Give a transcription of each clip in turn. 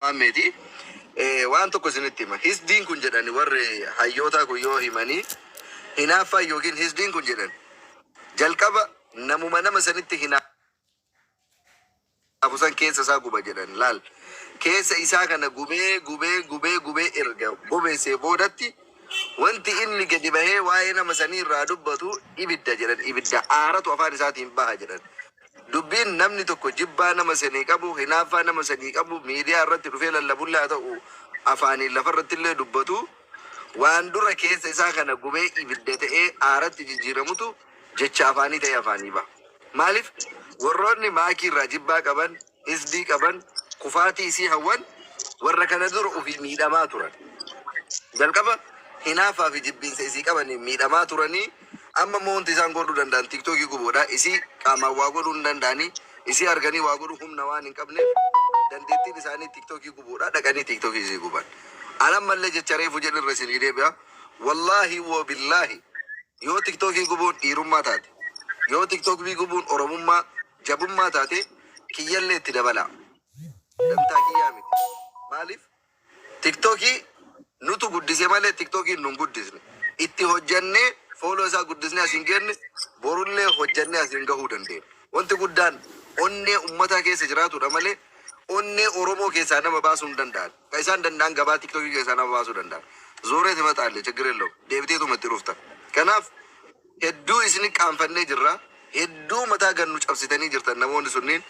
Maammeeti. Waan tokko isinitti hima. Hisdiin kun jedhani warri hayyootaa kun yoo himanii, hinaaffaa yookiin hisdiin kun jedhan jalqaba namuma nama sanitti hinaafu san keessa isaa guba jedhan. Laal, keessa isaa kana gubee gubee gubee gubee erga bobeessee boodatti wanti inni gadi bahee waa'ee nama sanii irraa dubbatu ibidda jedhan, ibidda aaratu afaan isaatiin baha jedhan. Dubbiin namni tokko jibbaa nama sanii qabu, hinaaffaa nama sanii qabu, miidiyaa irratti dhufee lallabullee haa ta'u, afaaniin lafarratti illee dubbatu, waan dura keessa isaa kana gubee ibidda ta'ee aaratti jijjiiramutu jecha afaanii ta'ee afaanii baha. Maaliif warroonni Maakii irraa jibbaa qaban, hisdii qaban, kufaatii isii hawwan, warra kana dura ofii miidhamaa turan. Jalqaba hinaaffaa fi jibbiinsa isii qabaniin miidhamaa turanii, amma immoo wanti isaan godhuu danda'an TikTokii gubuudha. Isii qaamaan waa godhuu hin danda'anii, isii arganii waa godhuu humna waan hin qabneef, dandeettiin isaanii TikTokii gubuudha. Dhaqanii TikTokii isii guban. An ammallee jecha reefu jedhirra isinii deebi'a. Wallaahi woo billaahi, yoo TikTokii gubuun dhiirummaa taate, yoo TikTokii gubuun Oromummaa jabummaa taate, kiyyallee itti dabalaa. Dantaa kiyyaa miti. Maaliif TikTokii nutu guddise malee TikTokiin nun guddisne. Itti hojjannee follow isaa guddisnee asiin geenne, borullee hojjannee asiin gahuu dandeenya. Wanti guddaan onnee ummataa keessa jiraatudha malee onnee Oromoo keessaa nama baasuu hin danda'an. Kan isaan danda'an gabaa TikTokii keessaa nama baasuu danda'an. Zooree ትመጣለህ, ችግር የለውም, deebiteetuma itti dhufta. Kanaaf hedduu isin qaanfannee jirra. Hedduu mataa gannu cabsitanii jirtan namoonni sunniin.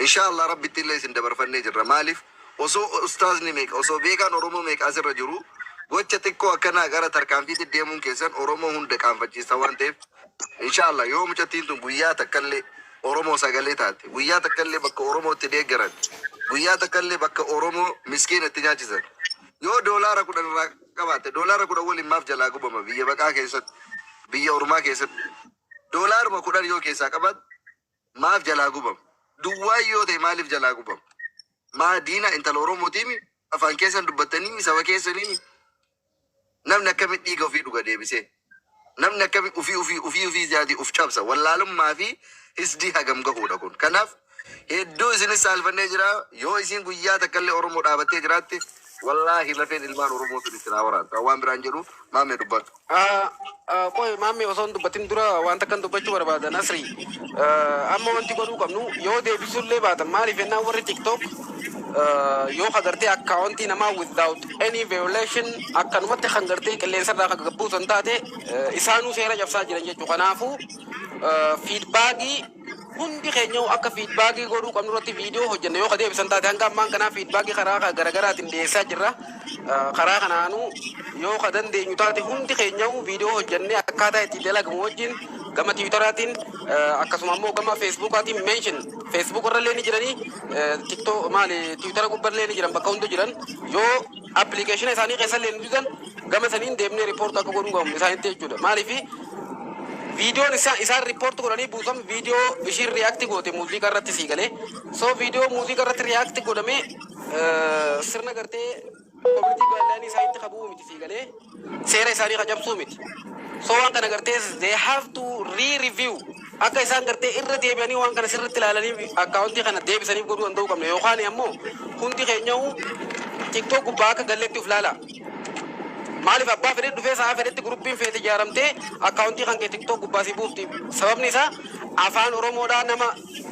Inshaallah Rabbitti illee isin dabarfannee jirra. Maaliif osoo ustaazni meeqa, osoo beekaan Oromoo meeqa asirra jiru, gocha xiqqoo akkanaa gara tarkaanfiitti deemuun keessan Oromoo hunda qaanfachiisa waan ta'eef, inshaallah yoo mucattiin tun guyyaa takkallee Oromoo sagalee taate, guyyaa takkallee bakka Oromootti deeggaran, guyyaa takkallee bakka Oromoo miskiina itti nyaachisan, yoo $10 irraa qabaatte, $10 waliin maaf jalaa gubama biyya baqaa keessatti, biyya ormaa keessatti? $10 yoo keessaa qabaatte maaf jalaa gubama? Duwwaa yoo ta'e maaliif jalaa gubama? Maa diina intala Oromootiimi? Afaan keessan dubbattanii, saba keessanii namni akkamitti dhiiga ofii dhuga deebisee? Namni akkami ofii ofii ofii ofii isaatii uf cabsa? Wallaalummaa fi hisdii hagam gahuudha kun? Kanaaf hedduu isinis saalfannee jira. Yoo isin guyyaa takkallee Oromoo dhaabattee jiraatte, wallaahi lafeen ilmaan Oromoo sun isin haa waraanta. Waan biraan jedhu, Maammee, dubbatu. Qoy Maammee, osoo hin dubbatin dura waan takkan dubbachuu barbaada, Nasri. Amma wanti godhuu qabnu, yoo deebisuullee baatan, maaliif jennaan, warri TikTok yoo kagartee accountii namaa without any violation akkanumatti kan gartee qilleensarraa kan gabbuusan taate, isaanuu seera cabsaa jiran jechuudha. Kanaafuu feedbackii hundi keenya akka feedbackii godhuu qabnu irratti viidiyoo hojjenna. Yoo ka deebisan taate, hanga ammaan kanaa feedbackii karaa garaagaraatiin dhiyeessaa jirra. Karaa kanaanuu yoo ka dandeenyu taate, hundi keenya viidiyoo hojjennee akkaataa itti dalagamu wajjin gama Twitteraatiin, akkasuma immoo gama Facebookaatiin mention, Facebook irrallee ni jiranii, TikTok maali, Twittera gubballee ni jiran, bakka hunda jiran. Yoo applicationa isaanii keessallee ni didan, gama saniin deemnee report akka godhuu qabnu isaanitti jechuudha. Maaliifi viidiyoon isaan report godhanii buusan viidiyoo ishiin react goote muuziqaa irratti sii galee. So viidiyoo muuziqaa irratti react godhamee sirna gartee community guideline isaanitti qabuu miti sii galee, seera isaanii ka cabsuu miti. So waan kana gartee they have to re-review, akka isaan gartee irra deebi'anii waan kana sirriitti ilaalanii accountii kana deebisaniif godhuu danda'uu qabna, yookaan ammoo hundi keenyahu TikTok gubbaa akka galleetti uf laala. Maaliif abbaa fedhe dhufee sa'a fedhetti groupiin feete ijaaramtee accountii kan kee TikTok gubbaa si buufti. Sababni isaa afaan Oromoodhaa nama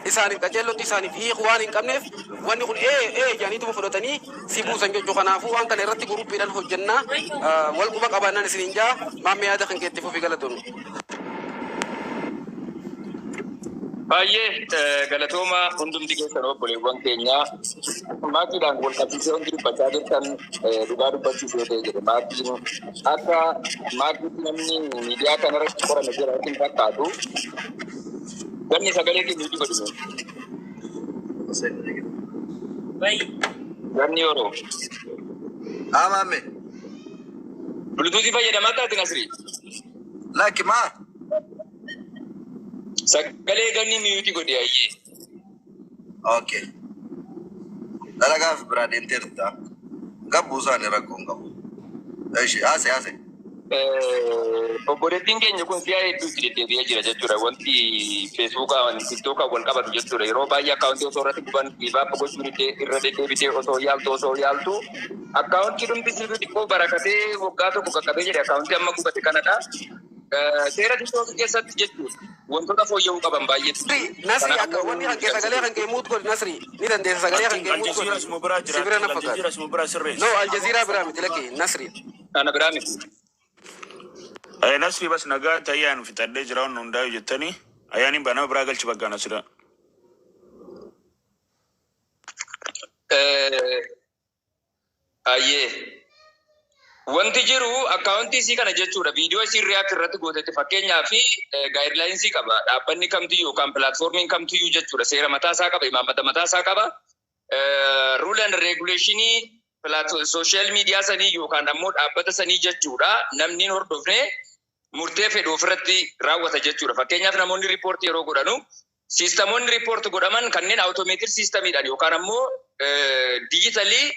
isaaniif qaceellotti isaaniif hiiku waan hin qabneef, wanni kun ee ee jedhaniituma fudhatanii si buusan jechuu. Kanaafuu waan kana irratti groupiidhaan hojjennaa, wal quba qabaannaan isiniin jaa. Maammee, yaada kan keetti fufii, galatoomi. Baay'ee galatooma hundumti keessan, obboleewwan keenya. Maakiidhaan wal qabsiisee wanti dubbachaa jirtan, dhugaa dubbachuuf yoo ta'e jedhe, Maakiin akka Maakiitti namni miidiyaa kanarratti qorame jira hin fakkaatu. Ganni, sagalee kee mute godhime. Ganni yeroo. Haa, Maammee. Bluetoothii fayyadamaa taate, Nasrii? Lakki, maa? Sagalee ganni mute godhi ayyee. Okay. Dalagaaf biraa deemteerta. Gabbuu isaanii rakkoo hin qabu. Eshi, haase haase. Obboleettiin keenya kun si'a hedduutti deddeebi'ee jira jechuudha. Wanti Feesbuukaan, Tiktookaan wal qabatu jechuudha. Yeroo baay'ee akkaawuntii osoo irratti guban dhiibaaf gochuun irra deddeebitee osoo yaaltu akkaawuntii dhumti siitu xiqqoo barakatee waggaa tokko qaqqabee jedhe akkaawuntii amma gubate kanadha. Seera Tiktookii keessatti jechuudha, wantoota fooyya'uu qaban baay'eetu Nasri, jiru. Nasri, Kana akka ammoo wanni kan kee sagalee kan kee mute godhi. Nasri, ni dandeessa, sagalee kan kee mute Aljazeera godhi. suma biraa Si bira jiraatti. na fakkaata. Aljazeera suma biraa sirreessi. No, Aljazeeraa biraa miti, lakki Nasri. Kana biraa miti. Nasri, bas nagaa tayyaan fixadhee jira waan hundaa'u jettanii ayyaaniin banama biraa galchi bakka Nasira. Ayyee. Wanti jiru akkaawuntii isii kana jechuudha. Viidiyoo isii react irratti gootetti fakkeenyaa fi guidelinesii qaba. Dhaabbanni kamtiyyuu yookaan platformiin kamtiyyuu jechuudha. Seera mataa isaa qaba, imaammata mataa isaa qaba. Rule and regulationii social media sanii yookaan ammoo dhaabbata sanii jechuudha. Namni hin hordofne murtee fedhu ofirratti raawwata jechuudha. Fakkeenyaaf, namoonni reportii yeroo godhanu, systemoonni report godhaman kanneen automated systemiidhaan yookaan ammoo digitalii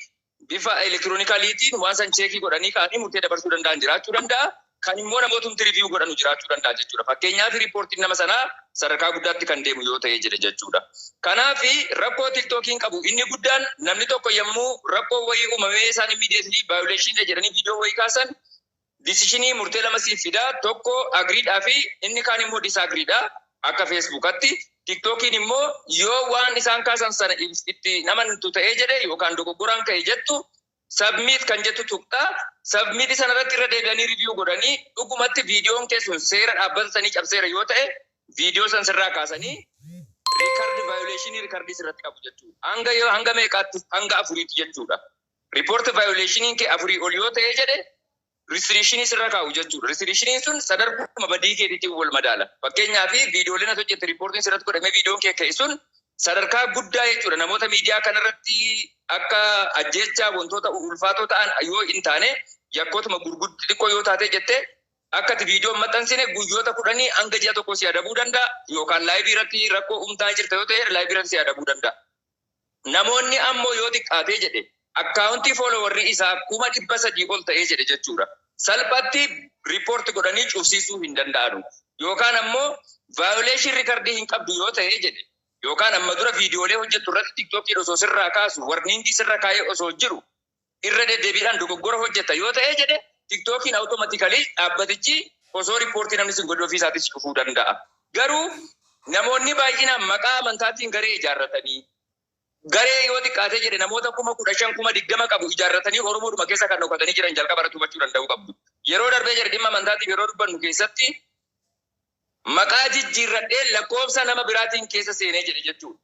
bifa electronicaliitiin waan san checkii godhanii ka'anii murtee dabarsuu danda'an jiraachuu danda'a. Kan immoo namootumti review godhanu jiraachuu danda'a jechuudha. Fakkeenyaaf, reportiin nama sanaa sadarkaa guddaatti kan deemu yoo ta'e jedhe jechuudha. Kanaaf rakkoo Tiktookiin qabu inni guddaan, namni tokko yommuu rakkoo wayii uumamee isaan immediately violation jedhanii viidiyoo wayii kaasan, decisionii murtee lama siif fidaa: tokko agreedhaa fi inni kaan immoo disagreedha akka Feesbuukatti. Tiktookiin immoo yoo waan isaan kaasan sana itti namantu ta'ee jedhe yookaan dogoggoraan ka'e jettu, submit kan jettu tuqxaa. Submit sanarratti irra deebi'anii review godhanii, dhugumatti viidiyoon kee sun seera dhaabbata sanii cabseera yoo ta'e, viidiyoo san sirraa kaasanii record violationii recordii sirratti qabu jechuudha. Hanga yoo hanga meeqaatti? Hanga afuriitti jechuudha. Report violationiin kee afurii ol yoo ta'e jedhe, restrictionii sirra kaa'u jechuudha. Restrictioniin sun sadarkuma badii keetiitiin wal madaala. Fakkeenyaaf, viidiyooleen ati hojjette reportiin sirratti godhamee viidiyoon kee ka'e sun sadarkaa guddaa jechuudha. Namoota miidiyaa kanarratti akka ajjeechaa wantoota ulfaatoo ta'an yoo hin taane, yakkootuma gurguddoo xixiqqoo yoo taate jette, akka ati viidiyoo maxxansine guyyoota 10 hanga ji'a 1 si adabuu danda'a, yookaan liveii irratti rakkoo uumtaa jirta yoo ta'e, liveii irratti si adabuu danda'a. Namoonni ammoo yoo xiqqaatee jedhe akkaawuntii followerri isaa 300,000 ol ta'ee jedhe jechuudha. Salphatti report godhanii cufsiisuu hin danda'anu. Yookaan ammoo violation recordii hin qabdu yoo ta'e jedhe, yookaan amma dura viidiyoolee hojjettu irratti Tiktookiin osoo sirraa kaasu warningii sirra kaa'ee osoo jiru irra deddeebiidhaan dogoggora hojjetta yoo ta'e jedhe, Tiktookiin automatically dhaabbatichi osoo reportii namni sin godhu ofii isaatis cufuu danda'a. Garuu namoonni baay'inaan maqaa amantaatiin garee ijaarratanii, garee yoo xiqqaatee jedhe namoota 15,000, 20,000 qabu ijaarratanii Oromoodhuma keessa kan dhokatanii jiran jalqaba irratti hubachuu danda'uu qabdu. Yeroo darbee jedhe dhimma amantaatiif yeroo dubbannu keessatti maqaa jijjiirradhee lakkoofsa nama biraatiin keessa seenee jedhe jechuudha.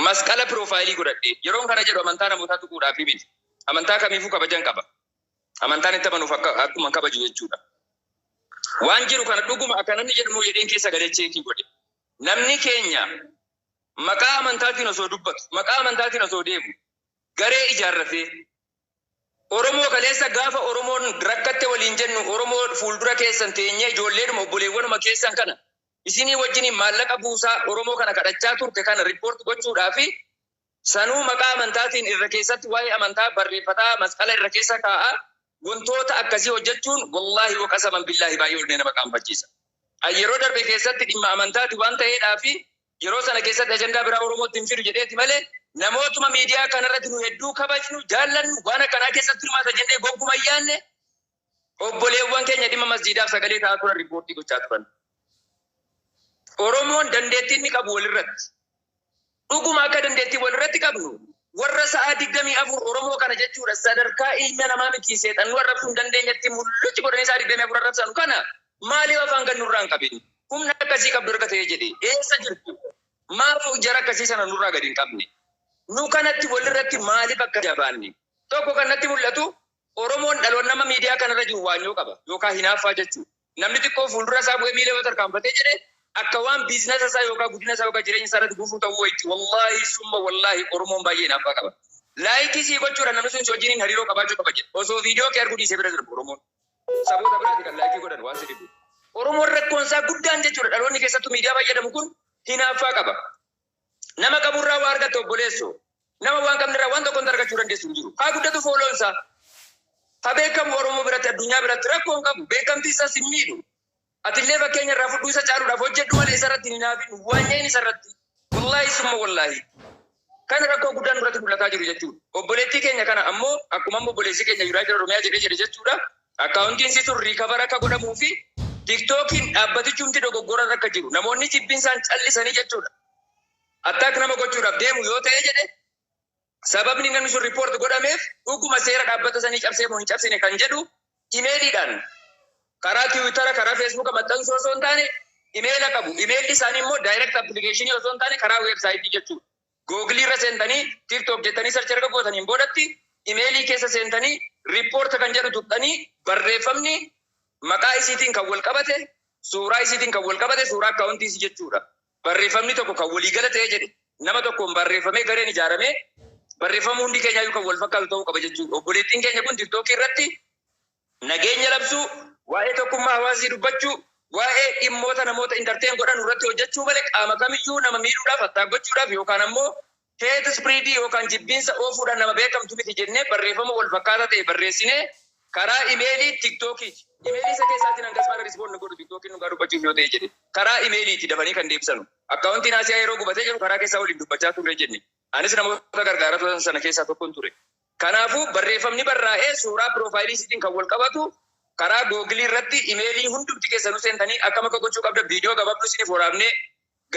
Masqala profileii godhadhee yeroon kana jedhu amantaa namootaa tuquudhaaf miti. Amantaa kamiifuu kabajan qaba. Amantaan itti amanuuf akka akkuma kabaju jechuudha. Waan jiru kana dhuguma akka namni jedhamu jedheen keessa galee checkii godhe. Namni keenya maqaa amantaatiin osoo dubbatu, maqaa amantaatiin osoo deemu, garee ijaarratee, Oromoo kaleessa gaafa Oromoon rakkatte waliin jennu, Oromoo fuuldura keessan teenyee ijoolleedhuma obboleewwanuma keessan kana isinii wajjiniin maallaqa buusaa Oromoo kana kadhachaa turte kana report gochuudhaa fi sanuu maqaa amantaatiin irra keessatti waa'ee amantaa barreeffataa, masqala irra keessa kaa'aa, wantoota akkasii hojjechuun, wallaahi waqasaman billaahi, baay'ee onnee nama qaanfachiisa. Yeroo darbe keessatti dhimma amantaati waan ta'eedhaa fi yeroo sana keessatti ajandaa biraa Oromootti hin fidu jedheeti malee, namootuma miidiyaa kanarratti nu hedduu kabajnu, jaallannu, waan akkanaa keessatti hirmaata jennee gonkumaa hin yaadne, obboleewwan keenya dhimma masjiidaaf sagalee ta'aa turan reportii gochaa turan. Oromoon dandeettii inni qabu walirratti. Dhuguma akka dandeettii walirratti qabnu, warra sa'aa 24 Oromoo kana jechuudha sadarkaa ilma namaa miti seexannuu arrabsuu hin dandeenyetti mul'utti godhanii sa'aa 24 arrabsanu kana maaliif afaan kan nurraa hin qabin? Humna akkasii qabdu erga ta'ee jedhe eessa jirtu? Maaf jara akkasii sana nurraa gadi hin qabne? Nu kanatti walirratti maaliif akka jabaanne? Tokko kan natti mul'atu, Oromoon dhaloon nama miidiyaa kanarra jiru waanyoo qaba yookaan hinaaffaa jechuudha. Namni xiqqoo fuuldura isaa bu'ee miila yoo tarkaanfatee jedhe, akka waan businessa isaa yookaan guddina isaa yookaan jireenya isaa irratti gufuu ta'uu wayitti. Wallaahi summa wallaahi, Oromoon baay'ee hinaaffaa qaba. Likeii sii gochuudha namni sun si wajjiniin hariiroo qabaachuu qaba jedhe. Osoo viidiyoo kee arguu dhiisee bira darbu Oromoon. Saboota biraati kan likeii godhan waan si dhibu. Oromoon rakkoon isaa guddaan jechuudha, dhaloonni keessattuu miidiyaa fayyadamu kun hinaaffaa qaba. Nama qaburraa waa argatte, obboleessoo. Nama waan qabnerraa waan tokko argachuu dandeessu hin jiru. Haa guddatu follown isaa. Ha beekamu Oromoo biratti, addunyaa biratti rakkoo hin qabu. Beekamtii isaas hin miidhu. Atillee fakkeenya irraa fudhuu, isa caaluudhaaf hojjedhu malee isarratti hin hinaafin, wanyeen isarratti. Wallaahi summa wallaahi. Kana rakkoo guddaan duratti mul'ataa jiru jechuudha. Obboleettii keenya kana ammoo akkuma amma obboleessi keenya United Oromiyaa jedhee jedhe jechuudha. Akkaawuntiin si sun recover akka godhamuu fi TikTokiin dhaabbatichumti dogoggora akka jiru namoonni jibbinsaan callisanii jechuudha. Attack nama gochuudhaaf deemu yoo ta'e jedhe, sababni namni sun report godhameef dhuguma seera dhaabbata sanii cabsee moo hin cabsine kan jedhu imeeliidhaan karaa Tiwiitara, karaa Feesbuuka maxxansuu osoo hin taane imeela qabu. Imeelli isaanii immoo direct application osoo hin taane karaa weebsaayitii jechuudha. Googilii irra seentanii TikTok jettanii search erga gootaniin boodatti imeelii keessa seentanii report kan jedhu tuqxanii, barreeffamni maqaa isiitiin kan wal qabate, suuraa isiitiin kan wal qabate, suuraa akkaawuntii isii jechuudha. Barreeffamni tokko kan waliigala ta'ee jedhe nama tokkoon barreeffamee, gareen ijaaramee barreeffama hundi keenyaayyuu kan wal fakkaatu ta'uu qaba jechuudha. Obboleettiin keenya kun TikTokii irratti nageenya labsuu, waa'ee tokkummaa hawaasii dubbachuu, waa'ee dhimmoota namoota entertain godhan irratti hojjechuu malee qaama kamiyyuu nama miidhuudhaaf, attack gochuudhaaf yookaan ammoo hate spread yookaan jibbiinsa oofuudhaan nama beekamtu miti jennee barreeffama wal fakkaataa ta'e barreessinee karaa imeelii TikTokiiti. Imeelii isa keessaatiin hangas mara respond godhu TikTokiin dhugaa dubbachuuf yoo ta'e jedhe. Karaa imeeliiti dafanii kan deebisanu. Akkaawuntiin Asiyaa yeroo gubatee jiru karaa keessaa waliin dubbachaa turre jenne. Anis namoota gargaaraa turan sana keessaa tokkon ture. Kanaafuu barreeffamni barraa'ee suuraa piroofaayilii isiitiin kan wal qabatu karaa googilii irratti imeelii hundumti keessanuu seentanii akkam akka gochuu qabda viidiyoo gabaabduu isiniif waraabnee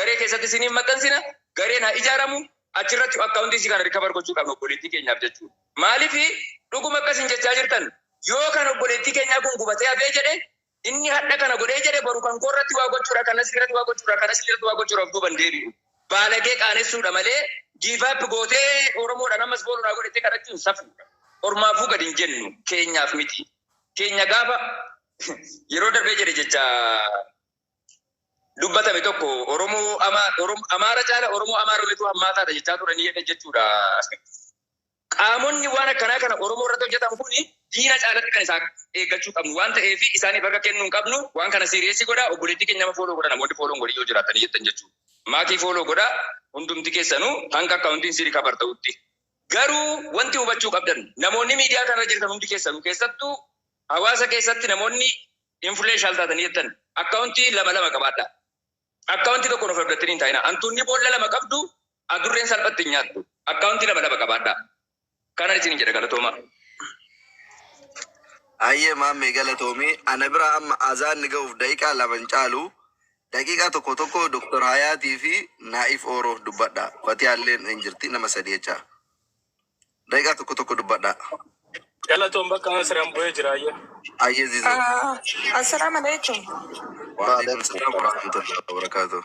garee keessatti isiniif maxxansina. Gareen haa ijaaramu, achirratti akkaawuntii isii kana recover gochuu qabna obboleettii keenyaaf jechuudha. Maaliif dhuguma akkasin jechaa jirtan, yoo kan obboleettii keenyaa kun gubatee hafee jedhe, inni hadha kana godhee jedhe, boru kan koo irratti waa gochuudha, kan asii irratti waa gochuudha, kan asii irratti waa gochuudha, of duuban deebi'u. Baalagee qaanessuudha malee give up gootee Oromoodhaan ammas booluudhaa godhettee kadhachuun safuudha. Ormaafuu gadi hin jennu, keenyaaf miti. Keenya gaafa yeroo darbee jedhe jecha dubbatame tokko, Oromoo Amaara caala Oromoo Amaara hammaataadha jechaa turanii jedhe jechuudha. Qaamonni waan akkanaa kana Oromoo irratti hojjetan kuni diina caalatti kan isaan eeggachuu qabnu waan ta'eef isaaniif harka kennuu hin qabnu. Waan kana serious godha. Obboleettii keenya nama follow godha, namoonni follow godhi yoo jiraatanii jettan jechuudha. Maakii follow godha hundumti keessanuu hanga akkaawuntiin sii recover ta'utti. Garuu wanti hubachuu qabdan, namoonni miidiyaa kanarra jirtan hundi keessanuu, keessattuu hawaasa keessatti namoonni influential taatanii jettan, akkaawuntii lama lama qabaadha. Akkaawuntii tokko of abdattanii hin taa'ina. Antuunni boolla lama qabdu adurreen salphatti hin nyaattu. Akkaawuntii lama lama qabaadha. Kana isin jedha, galatooma. Ayyee maammee, galatoomii. Ana bira amma azaanni ga'uuf daqiiqaa 2 hin caalu. Daqiiqaa tokko tokko Dr. Hayaatii fi Naa'if Ooroo dubbadha. Fatiyaalleen hin jirti, nama sadii jecha. Daqiiqaa tokko tokko dubbadha. Galatoon, bakka Masiraan bu'ee jira ayya. Ayyee Zizoo. Assalamu alaikum. Waalaikum salaam wa rahmatullahi wa barakatuh.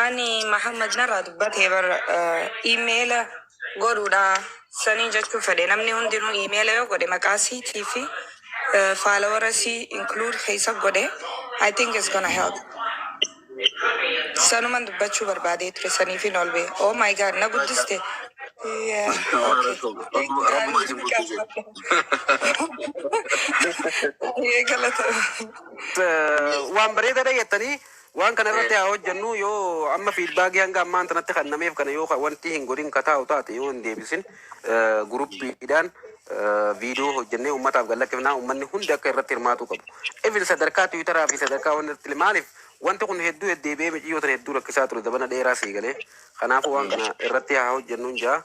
Ani Muhammad narraa dubbatee bar iimeela godhuudha sanii jechuu fedhe. Namni hundinuu iimeela yoo godhe, maqaa siitii fi follower sii include keessa godhe, I think it's gonna help. Sanuman dubbachuu barbaadee ture, saniif hin olbe. Oh my God, na guddiste. Yeah, okay. Rabbuma isin guddise. Galata. Waan bareedaadha jettanii waan kana irratti haa hojjennu. Yoo amma feedback hanga ammaan tanatti kennameef kana yoo wanti hin godhin ka taa'u taate, yoo hin deebisin, guruppiidhaan viidiyoo hojjennee uummataaf gallakkifnaa, uummanni hundi akka irratti hirmaatu qabu. Even sadarkaa Tiwiitaraa fi sadarkaa wanti irratti, maaliif wanti kun hedduu deddeebi'ee miciyyoota hedduu rakkisaa ture dabana dheeraa sii galee. Kanaafuu waan kana irratti haa hojjennuun jaa,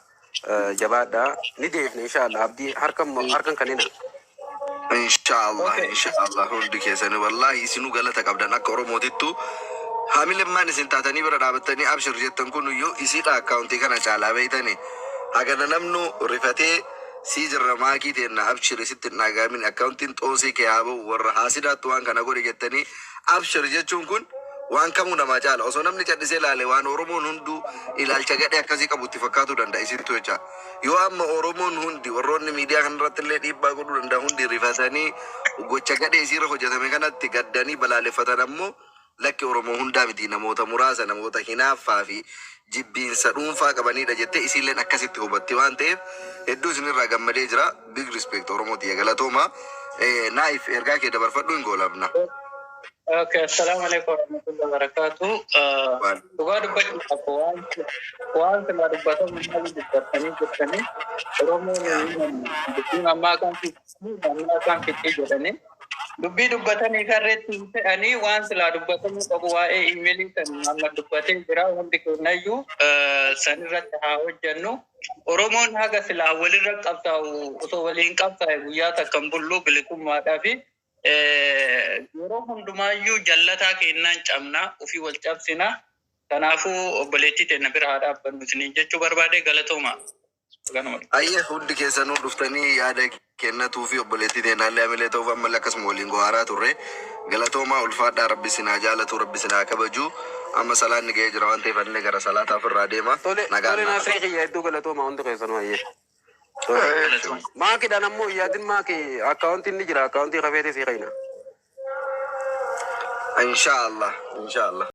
jabaadhaa, ni deebifne inshaallah, abdii harkan harkan kanina. Inshaallah, inshaallah, hundi keessanii wallahi isinuu galata qabdan. Akka Oromootittu hamilemmaan isin taatanii bira dhaabattanii abshir jettan kun iyyuu isiidha. Akkaawuntii kana caalaa beeytanii hagana namnu rifatee sii jirra, maakii teenna, abshir, isitti hin dhagaamin, akkaawuntiin xoosii kee haa ba'u, warra haasidaattu waan kana godhe jettanii abshir jechuun kun waan kamuu namaa caala. Osoo namni callisee ilaale waan Oromoon hunduu ilaalcha gadhee akkasii qabu itti fakkaatuu danda'a isittu jecha. Yoo amma Oromoon hundi, warroonni miidiyaa kanarratti illee dhiibbaa godhuu danda'a hundi rifatanii gocha gadhee isiirra hojjetame kanatti gaddanii balaaleffatan, ammoo lakki, Oromoo hundaa miti, namoota muraasa, namoota hinaaffaa fi jibbiinsa dhuunfaa qabanidha jettee isiilleen akkasitti hubatti waan ta'eef hedduu isinirraa gammadee jira. Big respect, Oromoo tiyya, galatooma. Naayif, ergaa kee dabarfadhu, hin goolabna. Okay, assalamu alaikum warahmatullahi wabarakatuh. Dhugaa dubbachuudhaaf waan silaa dubbatamu maali dubbatanii jirtanii, Oromoon dubbiin ammaa kan fixii, ammaa kan fixii jedhanii dubbii dubbatanii karreetti hin fe'anii. Waan silaa dubbatamuu qabu waa'ee imeelii kan amma dubbatee jira, hundi keenyayyuu san irratti haa hojjennu. Oromoon haga silaa walirra qabsaa'u osoo waliin qabsaa'e guyyaa takka hin bullu bilisummaadhaa fi yeroo hundumaayyuu jallataa kennaan cabna, ofii wal cabsina. Kanaafuu obboleettii teenya bira haa dhaabbannu isiniin jechuu barbaade. Galatooma. Ganuma. Ayyee, hundi keessanuu dhuftanii yaada kennatuu fi obboleettii teenaallee amilee ta'uuf ammallee akkasuma waliin gohaaraa turre. Galatoomaa, ulfaadhaa, Rabbi sinaa jaalatu, Rabbi sinaa kabaju. Amma salaanni ga'ee jira waan ta'eef anillee gara salaataaf irraa deema. Tole. Nagaan Tole. naa. Naasrii kiyya, hedduu galatooma hundi keessanuu, hayyee. Tole. Galatooma. Maakidhaan ammoo yaadin maaki akkaawuntiin ni jira, akkaawuntii kafeetee sii kayna. Inshaallah, inshaallah.